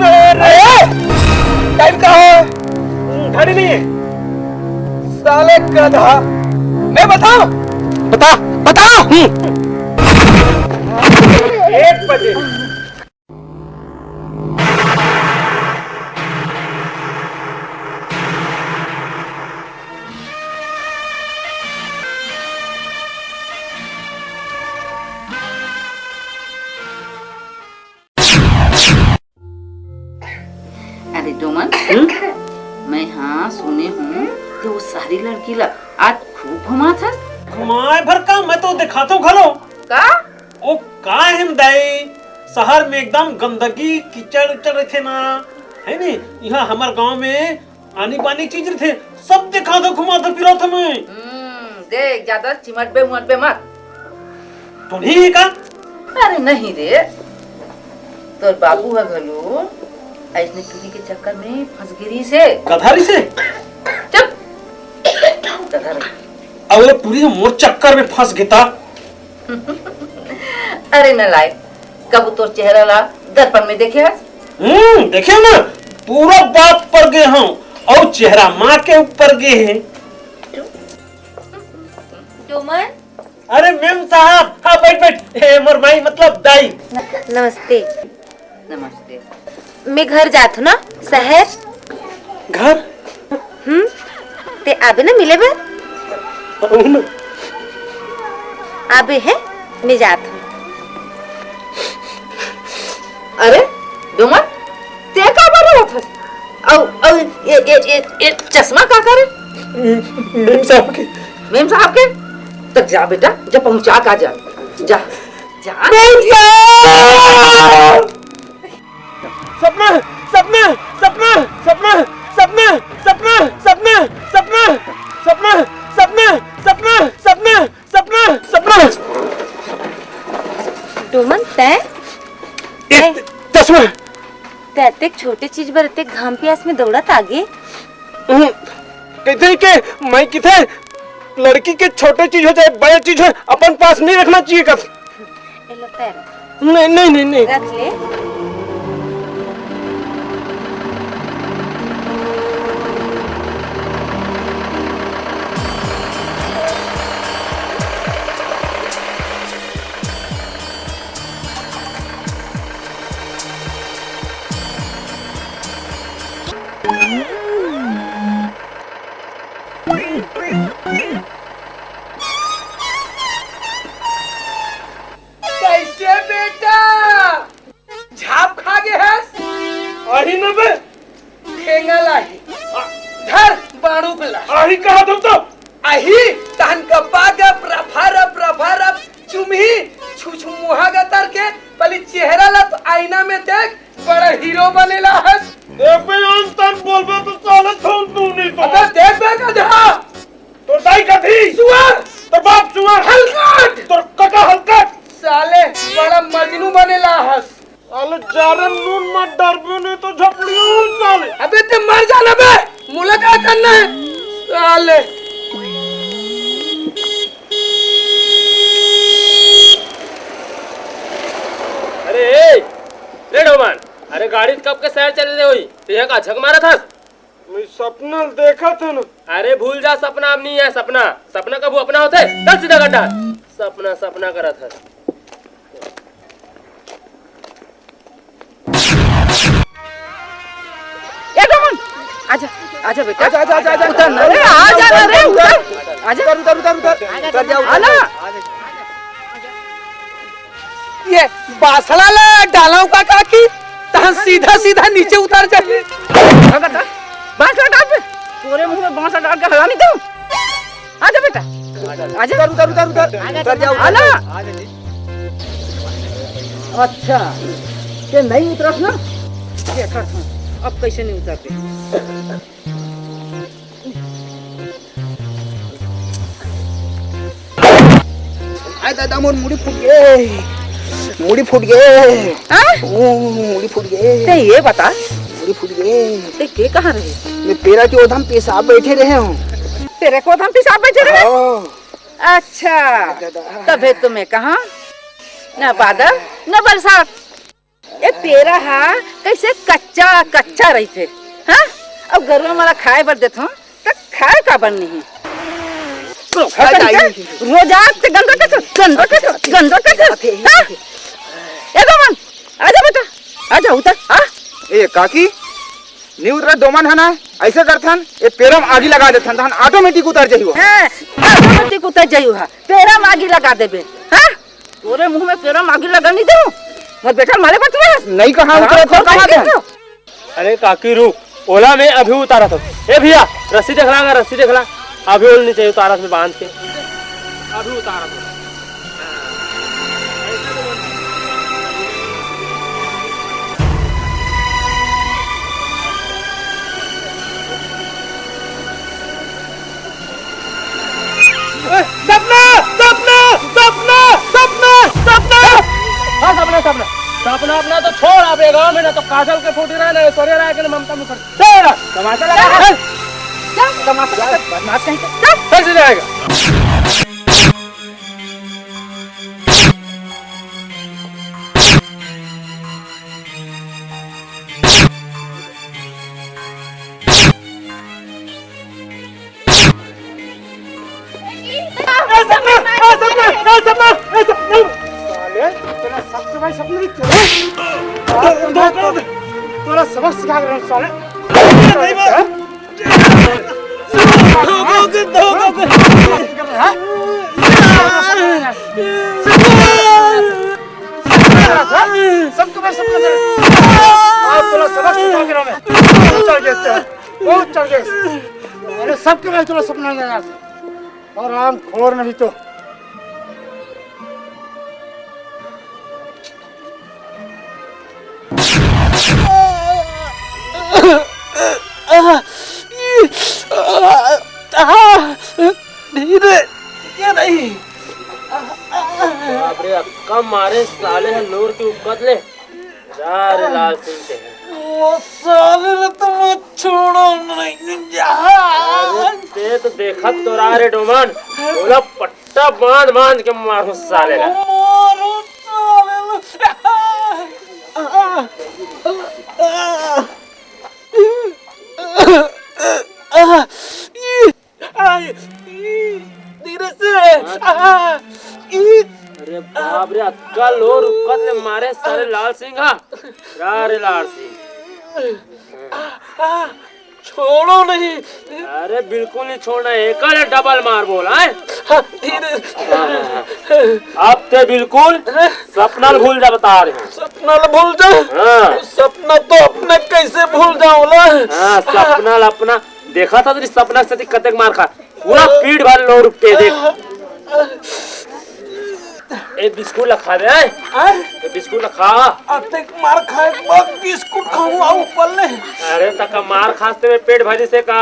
अरे, टाइम का होय? घड़ी नहीं है। साले गधा, मैं बताऊं? बता, बता। हम्म। एक बजे। अरे डोमन, हम्म? मैं हाँ सुने हूँ कि वो सारी लड़की ला आज खूब घुमात हस। घुमाए भर का, मैं तो दिखाता हूँ घलो। का? ओ का हे दाई, शहर में एकदम गंदगी, कीचड़ उचड़ रहिथे ना, है नी? इहाँ हमर गांव में आनी बानी चीज रहिथे, सब दिखाथंव, घुमाथंव, फिराथंव मैं। हम्म, देख, ज्यादा चिमटबे उमटबे मत। तो नहीं है का? अरे नहीं रे, तोर बाबू ह घलो अइसने टूरी के चक्कर में फंस गे रिहिसे। गधा रिहिसे? चुप, गधा रही। अउ वो टूरी ह मोर चक्कर में फंस गे ता। अरे नलायक, कभू तोर चेहरा ला दर्पण में देखे हस? हम्म, देखे ना, पूरा बात पर गे हंव, अउ चेहरा माँ के ऊपर गे हे। डोमन। अरे मेम साहब, हाँ, बैठ, बैठ। ए, मोर माई, मतलब दाई। नमस्ते। नमस्ते। मैं घर जात हूँ ना, शहर। घर? हम्म, ते आबे ना मिले बर? आबे हे, मैं जात हूँ। अरे डोमन, ते का बर रोवत हस? अउ, अउ, ये, ये, ये, ये चश्मा का करे? मेम साहब के। मेम साहब के? तक जा बेटा, जा पहुंचा का जा। जा, जा। मेम साहब! सपना, सपना, सपना, सपना, सपना, सपना, सपना, सपना, सपना, सपना, सपना, सपना, सपना। डोमन, तैं? ए, तैं? चश्मा। तैं अतेक छोटे चीज बर अतेक घाम पियास में दौड़त आगे? हम्म, कहिथे के मैं किथे लड़की के छोटे चीज हो चाहे बड़े चीज हो, अपन पास नहीं रखना चाहिए कब। ए लो पैर। नहीं, नहीं, नहीं, नहीं। रख ले। कैसे बेटा? झाप खा गे हस? आही न बे। ठेंगा लाही। धर बाड़ू गला। आही कहा तुम तो? आही तहन गप्पा गप रफा रफ रफा रफ चुमही छुछमुहा गतर के पहले चेहरा ला तो आईना में देख, बड़ा हीरो बनेला हस। देख बे, अंत तन बोलबे तो साले छोड़ दूं नहीं तो। अबे देख बे गधा। तोर दाई कथी? सुअर। तोर बाप सुअर। हलकट। तोर कका हलकट। साले बड़ा मजनू बनेला हस। साले जारे नून मत डरबे नहीं तो झपड़ियो साले। अबे ते मर जाना बे। मोला का करना है? साले। अरे ए, रे डोमन, अरे गाड़ी कब के शहर चले दे होई, ते यहाँ का झक मारत हस? मैं सपना देखत हूँ ना। अरे भूल जा, सपना अब नहीं है सपना। सपना कभू अपना होथे? चल सीधा गड्ढा। सपना सपना करत हस। ए डोमन, आजा, आजा बेटा। आजा, आजा, आजा, आजा। उतर ना रे, आजा ना रे, उतर। आजा। उतर, उतर, उतर, उतर। उतर जा, उतर आला। जा। ये बासला ला डालव का काकी, तहन सीधा सीधा नीचे उतर जाही। बासला डाल बे। तोरे मुंह में बासला डाल के हला नहीं दूं। आजा बेटा। आजा। उतर, उतर, उतर, उतर। उतर जाओ। आना। अच्छा, ते नहीं उतरस ना? देखत हूँ, अब कैसे नहीं उतरते। आय दादा, मोर मुड़ी फूट गे, मुड़ी फूट गे। हाँ? ओ, मुड़ी फूट गे। ते ये बता, मुड़ी फूट गे। ते के कहाँ रहे? मैं पेरा के ओधम पेशाब बैठे रहे हूँ। तेरे को ओधम पेशाब बैठे रहे? हाँ। अच्छा, दादा। तभे तो मैं कहाँ, ना बादल, ना बरसात। ए पेरा हा कैसे कच्चा, कच्चा रहिथे, हाँ? अब गरुआ मन ला खाए बर देथों, त खाए काबर नहीं? तो खाए काबर नहीं? रोज आज ते गंदा कचरा, गंदा कचरा, गंदा कचरा, हाँ? ए डोमन, आजा बेटा, आजा उतर, हाँ? ए काकी, नहीं उतरा डोमन है ना, ऐसे करथन, ए पेरा म आगी लगा देथन, तहन automatic उतर जाही वो। हाँ, automatic उतर जाही वो, पेरा म आगी लगा देबे, हाँ? तोरे मुंह में पेरा म आगी लगा नहीं दूं। मोर बेटा मारे बतुआ। नहीं कहा हाँ, उतरे तो कहा दे। अरे काकी रुक, ओला मैं अभी उतारत हूँ। ए भैया, रस्सी देख ला, रस्सी देख ला, अभी ओला नीचे उतारत हूँ बांध के, अभी उतारत हूँ। ए, सपना, सपना, सपना, सपना, सपना। हाँ, सपना, सपना। सपना अपना तो छोड़, अब ये गाँव में ना तो काजल के फूटी रहे, ना ऐश्वर्या राय के, ना ममता मुखर्जी। चल, तमाशा लगा है। चल, तमाशा लगा। बदमाश कहीं के। चल। कैसे जाएगा? ए, सपना! ए, सपना! ए, सपना! ए, सपना! साले, तेरा सबसे बड़ा सपना भी तेरा। तोरा सबक सिखा के रहूं, साले। नहीं, बे। हाँ? सबके बड़ा सपना तेरा। आज तोरा सबक सिखा के रहूं मैं। बहुत चढ़ गया तेरा। बहुत चढ़ गया। अरे, सबके बड़ा तोरा सपना नहीं आया। हरामखोर नहीं तो। धीरे, ये नहीं। बाप रे, अक्का मारे साले ह लोर के उकत ले। जा रे लाल सिंह के। वो साले ने तो मैं छोड़ो नहीं। अरे ते तो देखत तो रहा रे डोमन, ओला पट्टा बांध बांध के मारो साले ला। मारो साले ला। आ, ई, धीरे से। आ, ई। अरे बाप रे, अक्का लोर उकत ले मारे सारे लाल सिंह हा। रा रे लाल सिंह। आ, आ, छोड़ो नहीं। अरे बिल्कुल नहीं छोड़ना है, एकर डबल मार बोल, हैं? हाँ, धीरे। अब ते बिल्कुल सपना ल भूल जा, बता रहे हैं। सपना ल भूल जा? हाँ। सपना तो अपने कैसे भूल जाऊं ना? हाँ, सपना ल अपना देखा था तेरी सपना से कतेक मार खा, पूरा पीठ भर लो रुक के देख। ए बिस्कुट ला खा बे, हैं? आय? ए बिस्कुट ला खा। अतेक मार खाए के बाद बिस्कुट खाऊं, आऊ ऊपर ले। अरे तका मार खास ते में पेट भरी से का?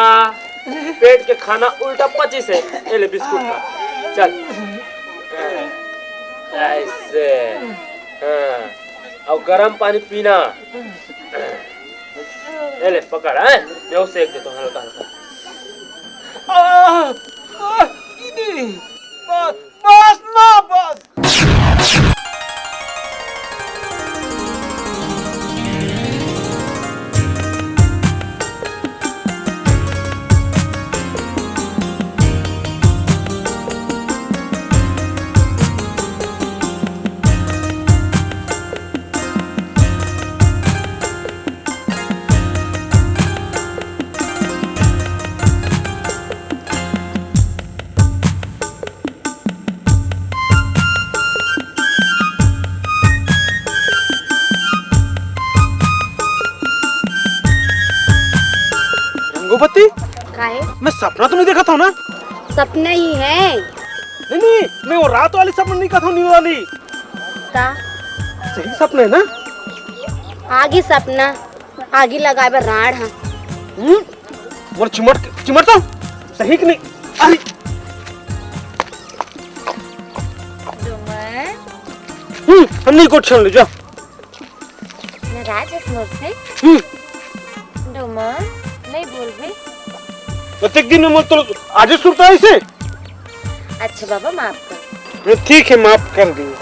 पेट के खाना उल्टा पची से। ए ले बिस्कुट खा। चल। ऐसे। हाँ। अब गरम पानी पीना। ए ले, पकड़, हैं? मैं उसे एक देता हूँ, हल्का, हल्का। आह, आह, दीदी, बस, बस ना, बस। रंगोपति, काहे? मैं सपना तो नहीं देखा था ना? सपना ही है। नहीं, नहीं, मैं वो रात वाली सपना नहीं कहता हूँ, नींद वाली। का? सही सपना है ना? आगी सपना, आगी लगाए बर राड़ हा। हम्म? मोर चिमट, चिमट तो सही कि नहीं? अरे। डोमन। हम्म, हम नहीं कुछ सुन ले, जा। नाराज हस मोर से? हम्म। डोमन, नहीं बोलबे। प्रत्येक दिन में मोर तो आज सुरता है इसे। अच्छा बाबा, माफ कर। ठीक है, माफ कर दिए।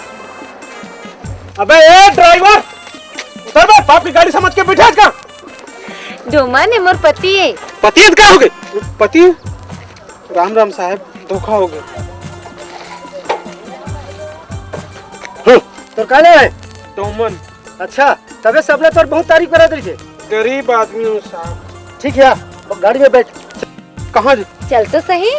अबे ए ड्राइवर, उतर बे, बाप की गाड़ी समझ के बैठा है इसका। डोमन, ये मोर पति है। पति है तो का हो गए? पति? राम राम साहब, धोखा हो गया। हम्म। तोर का नाम है? डोमन। अच्छा, तबे सबने तोर बहुत तारीफ करत रहिथे। गरीब आदमी हूँ साहब। ठीक है, गाड़ी में बैठ। कहाँ जी? चल तो सही।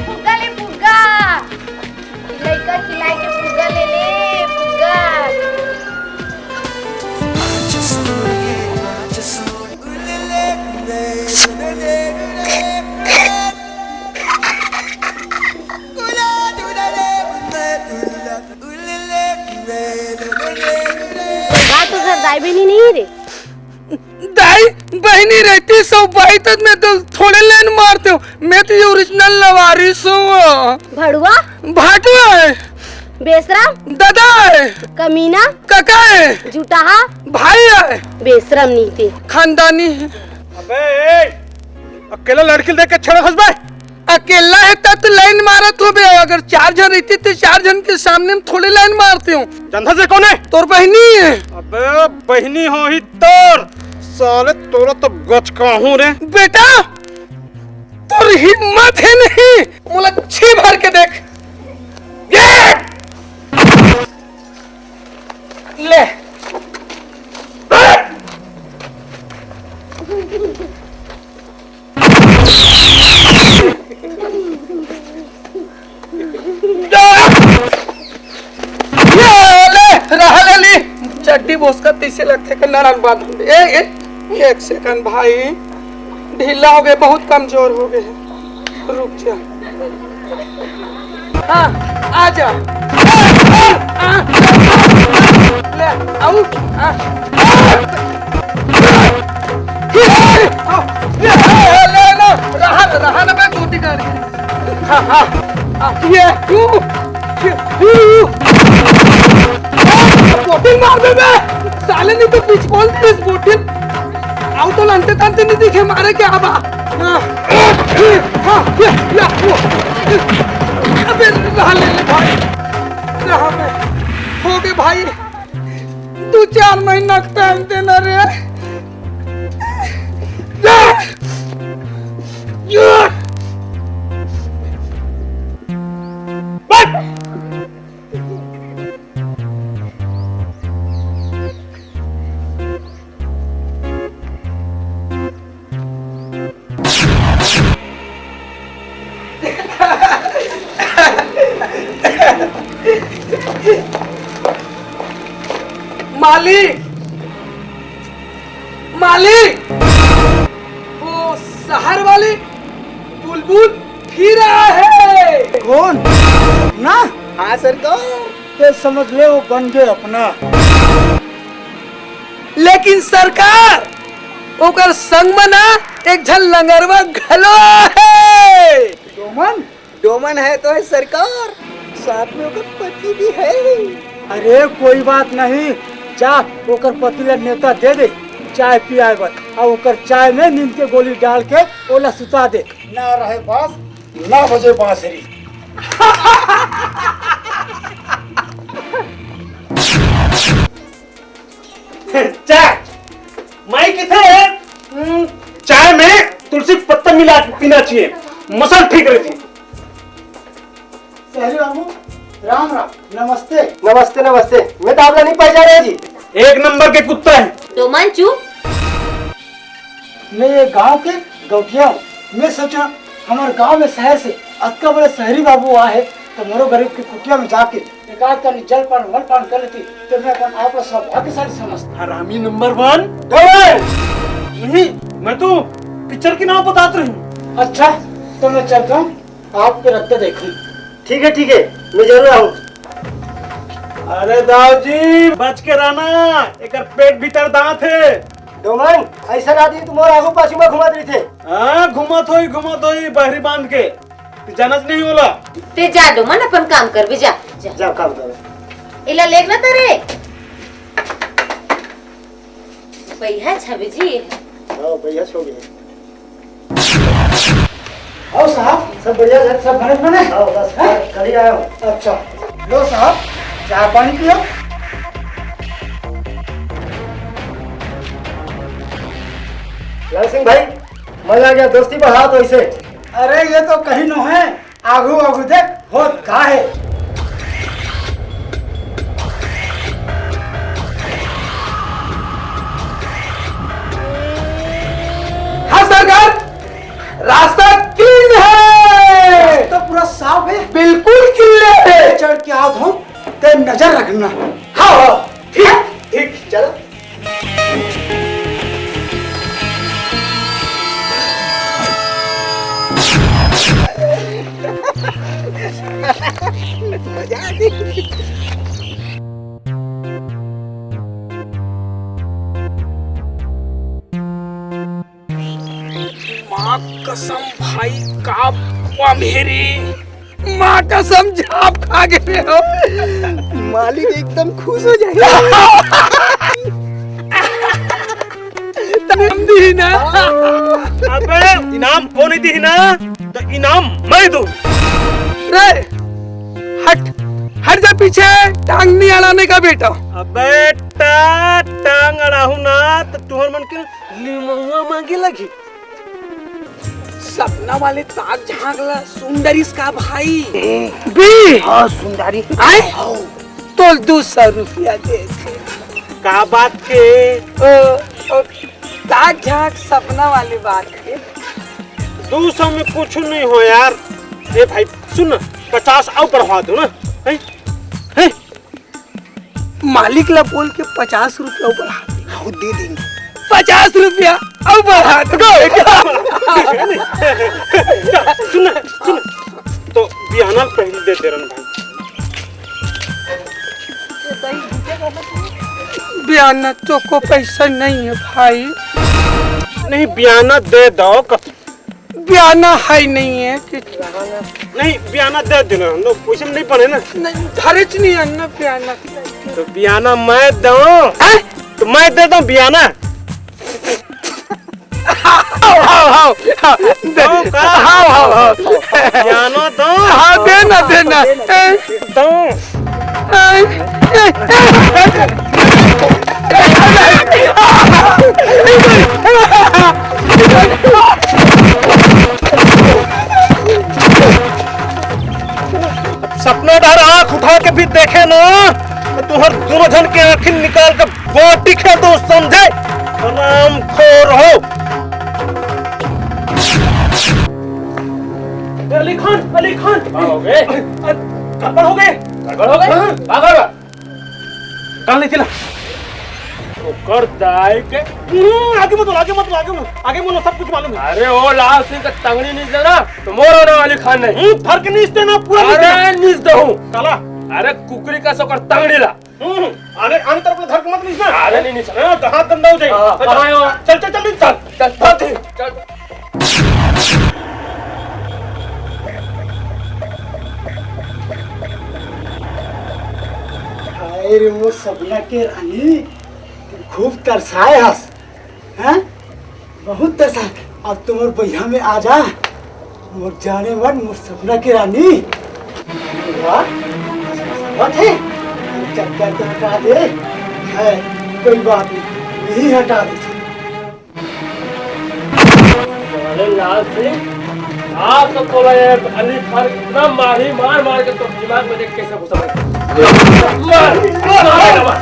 फुग्गा ले, फुग्गा। लइका खिलाए के फुग्गा ले ले, फुग्गा। का तोर घर दाई बहिनी नहीं रे? दाई बहिनी रहती सौ बाई तक मैं तो थोड़े लाइन मारते हूँ। मैं तो ये ओरिजिनल लवारिस हूँ। भड़ुआ? भाटुआ है। बेशरम? दादा है। कमीना? काका है। जुटाहा? भाई है। बेशरम नहीं थे। खानदानी है। अबे ए, अकेला लड़की देख के छेड़ा खस बे। अकेला है तब तो लाइन मारत हो बे। अगर चार झन रहती तो चार झन के सामने में थोड़े लाइन मारते हो। जानता से कौन है? तोर बहिनी है। अबे बहिनी हो ही तोर। साले तोरा तो गचकाहूं रे। बेटा, तोर हिम्मत है नहीं, मोला छी भर के देख। ये! ले। ये ले, रहा ले ली। चड्डी बोसका तैसे लगथे कि नरम बांध। ए, ए, एक सेकंड भाई, ढीला हो गए, बहुत कमजोर हो गए हैं। रुक जा। हाँ, आ जा। ले, आऊ। हाँ। ले, ले, ले, रहा, रहा ना, मैं धोती काट के। हाँ, हाँ, हाँ, ये, यू, यू, यू। बोटिल मार दे बे। साले नहीं तो पिच बोल दे इस बोटिल। आऊ तो लंटे तंते नहीं दिखे मारे क्या बा। हाँ, हाँ, ये, या, वो। अबे रहा ले, ले भाई। रहा बे। हो गए भाई। दो चार महीना का टाइम देना रे। मालिक, मालिक, वो शहर वाली बुलबुल फिर आया है। कौन? ना? हाँ सरकार। ते समझ ले वो बन गए अपना। लेकिन सरकार, ओकर संग म ना एक झन लंगरवा घलो हे। डोमन? डोमन है तो है सरकार, साथ में ओकर पति भी है। अरे कोई बात नहीं, जा ओकर पति ला नेवता दे दे चाय पियाए बर, अउ ओकर चाय में नींद के गोली डाल के ओला सुता दे। ना रहे बांस, ना बजे बांसुरी। चाय, माई किथे है? हम्म, चाय में तुलसी पत्ता मिला के पीना चाहिए, मसल ठीक रहती। सहरी बाबू, राम राम, नमस्ते। नमस्ते, नमस्ते। मैं तो आपला नहीं पहचाने जी। एक नंबर के कुत्ता है। तो मन चुप। मैं ये गांव के गौटिया हूँ। मैं सोचा, हमारे गांव में शहर से अतका बड़े शहरी बाबू आए, तो मोरो गरीब के कुटिया में जाके एक आध कनी जलपान वलपान कर लेती, तो मैं अपन आप ला सौभाग्यशाली समझता। हरामी नंबर वन। नहीं, मैं तो पिक्चर के नाम बतात रही हूँ। अच्छा, तो मैं चलता हूँ, आपके रखते देखूँ। ठीक है, ठीक है, मैं जरूर आऊँ। अरे दाऊ जी, बच के रहना, एकर पेट भीतर दांत है। डोमन, ऐसा आदमी तुम्हारा आगू पाछू में घुमात रहिथे। हाँ, घुमत होई, घुमत होई, बहरी बांध के। तू जानत नहीं होला। ते जा डोमन, अपन काम करबे, जा, जा। जा काम कर। इला लेग ना तरे। भैया छवि जी। हाँ, भैया छवि। आओ साहब, सब बढ़िया है, सब बने बने? आओ, बस, हैं? कल ही आया हूँ। अच्छा, लो साहब, चाय पानी पियो। लाल सिंह भाई, मजा आ गया, दोस्ती बढ़ा तो इसे। अरे, ये तो कहीं नो है, आगू आगू देख, होत का है। हाँ सरकार, रास्ता क्लीन है। रास्ता पूरा साफ है। बिल्कुल क्लीन है। चढ़ के आओ, ते नजर रखना। हाँ, हाँ, ठीक, ठीक, चलो। माँ कसम भाई, का पमेरी। माँ कसम, झाप खा गे रे हो। मालिक एकदम खुश हो जाही। तुम दी ना। अबे, इनाम कोन दिही ना, तो इनाम मैं दूँ। रे, हट, हट जा पीछे, टांग नहीं अड़ाने का बेटा। अबे, टा-, टांग अड़ाहूँ ना, तो तुहर मन के लिमउआ मांगे लगी। सपना वाले ताक झांक ला सुंदरीस का भाई। बे! हाँ, सुंदरी। आए? हाँ। तोल दो सौ रुपया दे दे। का बात के? ओ, ओ, ताक झांक सपना वाली बात के। दो सौ में कुछ नहीं हो यार। ए भाई, सुन ना, पचास अउ बढ़वा दो ना। हैं? हैं? मालिक ला बोल के पचास रुपया अउ बढ़ा दे। हाँ, दे देंगे। पचास रुपया अउ बढ़ा दे। सुन ना, सुन ना। तो बियाना पहले दे दे रन भाई। बियाना तो को पैसा नहीं है भाई। नहीं, बियाना दे दो। बियाना है नहीं है कि नहीं, बियाना दे देना, हम लोग पैसे में नहीं पड़े ना। नहीं, धरेच नहीं है ना बियाना। तो बियाना मैं दूँ? हैं? तो मैं दे दूँ बियाना? हाव, हाव, हाव, हाव, दे, तो का? हाव, हाव, हाव। बियाना दो। हाँ, देना, देना। दो। सपना डहर आंख उठा के भी देखे ना, तो तुहर दोनों झन के आंखी निकाल के गोटी खेल दो, समझे? हरामखोर हो। अली खान, अली खान। का हो गए? अ, अ, गड़बड़ हो गए। गड़बड़ हो गए? हाँ। का गड़बड़? कान ले चला। ओकर दाई के। हम्म, आगे मत बोल, आगे मत बोल, आगे मत बोल। आगे बोलो, सब कुछ मालूम है। अरे, ओ लाल सिंह का तंगड़ी नहीं देना, तो मोरो ना अली खान नहीं। हम्म, धर के नहीं देना, पूरा नहीं देना। अरे, नहीं दहूं। काला। अरे, कुकरी का सोकर तंगड़ी ला। हम्म, आने, आने तरफ ले धर के मत नीचना। अरे, नहीं नीचना। हाँ, तो हाथ गंदा हो जाएगा। हाँ, अच्छा, हाँ, हाँ। चल, चल, चल, चल। चल, चल, चल। हाय रे, वो सपना के रानी, खूब तरसाए हस, हैं? बहुत तरसाए। अब तो मोर बइहा में आ जा। मोर जाने मन, मोर सपना के रानी। वाह, बात है। चक्कर तो हटा दे। है, कोई बात नहीं, यही हटा दे। अरे लाल सिंह, आज तो तोला ये अली खान इतना मारी, मार मार के तो दिमाग में देख कैसे घुसा है। मार, मार, मार, मार।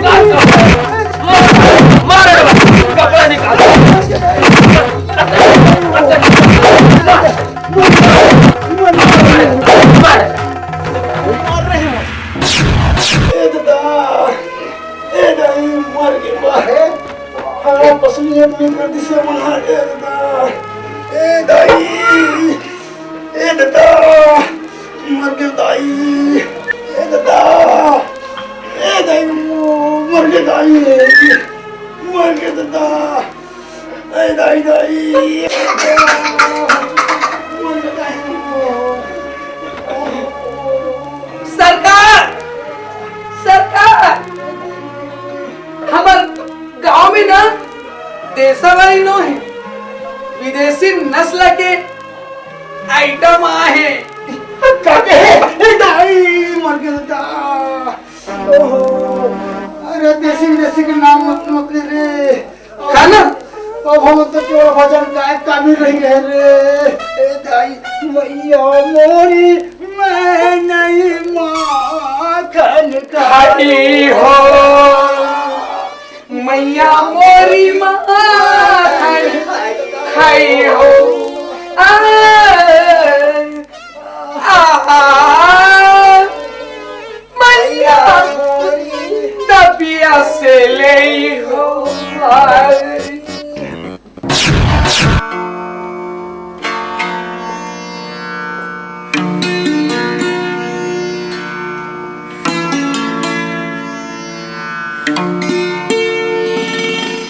मार, मार, कपड़ा निकाल। मार। ए दादा, ए दाई, मर गे बा। हाँ, पसली आदमी कर दिसे मना, ए दादा। ए दाई, ए दादा, मर गे दाई। ए दादा, ए दाई, मर गे दाई। मर गे दादा। ए दाई, दाई। मर गे दाई। सरकार, सरकार, हमर गांव में ना देसावारी नो हे, विदेशी नस्ल के आइटम आहे। का कहे? ए दाई, मर गे दादा। ओहो, अरे देसी विदेशी के नाम मत, मत ले रे। का ना? अब हम तो केवल भजन गायक का भी रही है रे। ए दाई, मैया मोरी, मैं नहीं माखन खाई हो। मैया मोरी माखन खाई हो। आ, आ, आ, मैया दबिया से ले हो।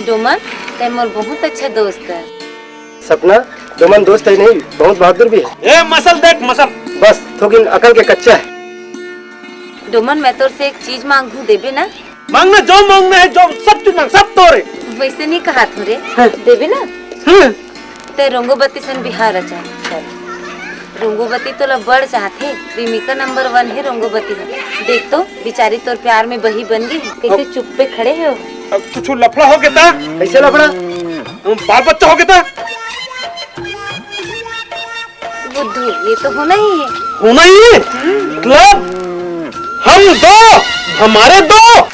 डोमन, तै मोर बहुत अच्छा दोस्त है। सपना, डोमन दोस्त ही नहीं, बहुत बहादुर भी है। ए, मसल देख, मसल। बस, थोकिन अकल के कच्चा है। डोमन, मैं तोर से एक चीज मांगहूं, देबे ना? मांगना, जो मांगना है, जो सब चीज मांग, सब तोरे। वैसे नहीं कहा थोरे। हाँ। देबे ना? हाँ। ते रोंगोबती सन बिहार रचा। रोंगोबती तोला बड़ चाहथे, प्रेमिका नंबर वन है रोंगोबती है। देख तो, बेचारी तोर प्यार में बही बन गई, कैसे अब चुप्पे खड़े हो। अब कुछ लफड़ा हो गया था? कैसे लफड़ा? बाल बच्चा हो गया था? बुद्धू, ये तो होना ही है। होना ही है? मतलब हम दो, हमारे दो,